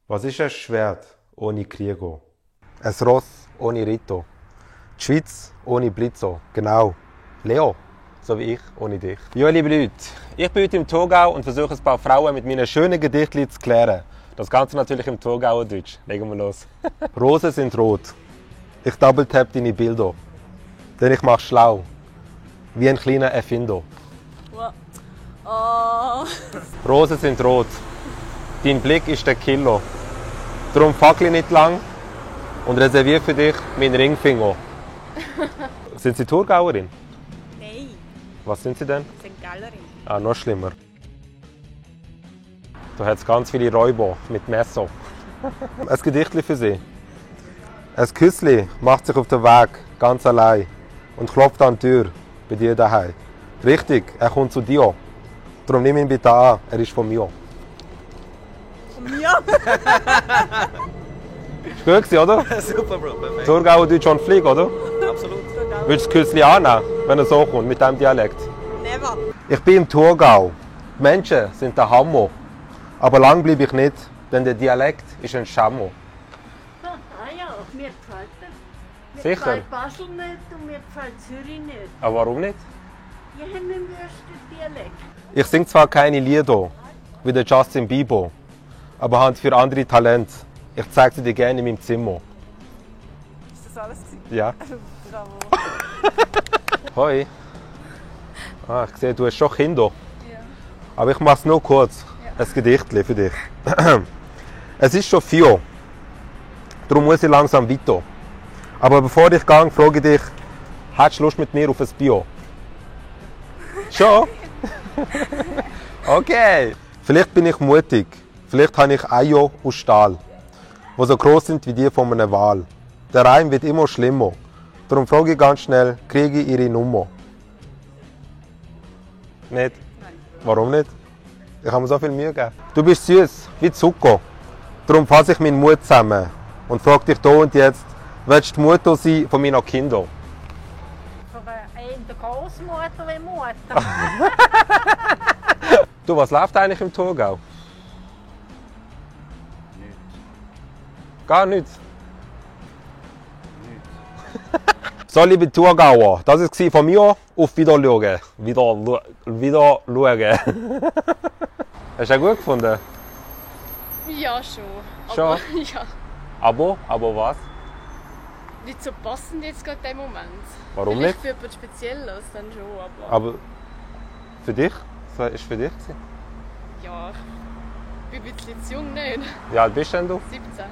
Was ist ein Schwert ohne Krieger? Ein Ross ohne Ritter? Die Schweiz ohne Blitzer? Genau, Leo, so wie ich ohne dich. Ja, liebe Leute, ich bin heute im Thurgau und versuche ein paar Frauen mit meinen schönen Gedichtchen zu klären. Das Ganze natürlich im Thurgauer Deutsch. Legen wir los. Rosen sind rot. Ich double-tap deine Bilder. Denn ich mach schlau. Wie ein kleiner Erfinder. Oh. Rosen sind rot. Dein Blick ist der Killer. Darum fackel nicht lang und reserviere für dich meinen Ringfinger. Sind Sie Thurgauerin? Nein, Was sind Sie denn? St. Gallerin. Ah, noch schlimmer. Da hat es ganz viele Räuber mit Messer. Ein Gedichtli für Sie. Ein Küssli macht sich auf den Weg, ganz allein, und klopft an die Tür bei dir daheim. Richtig, er kommt zu dir. Darum nimm ihn bitte an, er ist von mir. Von mir? Ist gut gewesen, oder? Super, Bro, perfekt. Thurgauer Deutsch und Flieg, oder? Absolut. Willst du das Küssli annehmen, wenn er so kommt, mit diesem Dialekt? Never. Ich bin im Thurgau. Die Menschen sind der Hammer. Aber lang bleibe ich nicht, denn der Dialekt ist ein Schammer. Ah ja, mir gefällt er. Mir Sicher? gefällt Basel nicht und mir gefällt Zürich nicht. Aber warum nicht? Die haben einen wüsten Dialekt. Ich singe zwar keine Lieder, wie der Justin Bieber, aber habe für andere Talente. Ich zeige sie dir gerne in meinem Zimmer. Ist das alles gewesen? Ja. Bravo. Hoi. Ah, ich sehe, du hast schon Kinder. Ja. Aber ich mache es nur kurz. Ein Gedichtli für dich. Es ist schon 4 Uhr. Darum muss ich langsam weiter. Aber bevor ich gehe, frage ich dich, hättest du Lust mit mir auf ein Bier? Schon? Okay. Vielleicht bin ich mutig. Vielleicht habe ich Eier aus Stahl, die so groß sind wie die von einem Wal. Der Reim wird immer schlimmer. Darum frage ich ganz schnell, kriege ich Ihre Nummer? Nicht? Nein. Warum nicht? Ich habe mir so viel Mühe gegeben. Du bist süß wie Zucker. Darum fasse ich meinen Mut zusammen und frage dich hier und jetzt, willst du die Mutter sein von meinen Kindern? Von der Großmutter wie Mutter. Du, was läuft eigentlich im Thurgau? Gar nichts. So, liebe Thurgauer, das war von mir. Auf Wiederschauen. Wieder schauen. Hast du auch gut gefunden? Ja, schon. Schon? Aber, ja, Aber was? nicht so passend jetzt gerade in dem Moment. Warum Vielleicht nicht? für etwas Spezielles dann schon, Aber für dich? Was war für dich? ja, ich bin ein bisschen zu jung, nicht? Wie alt bist denn du? 17.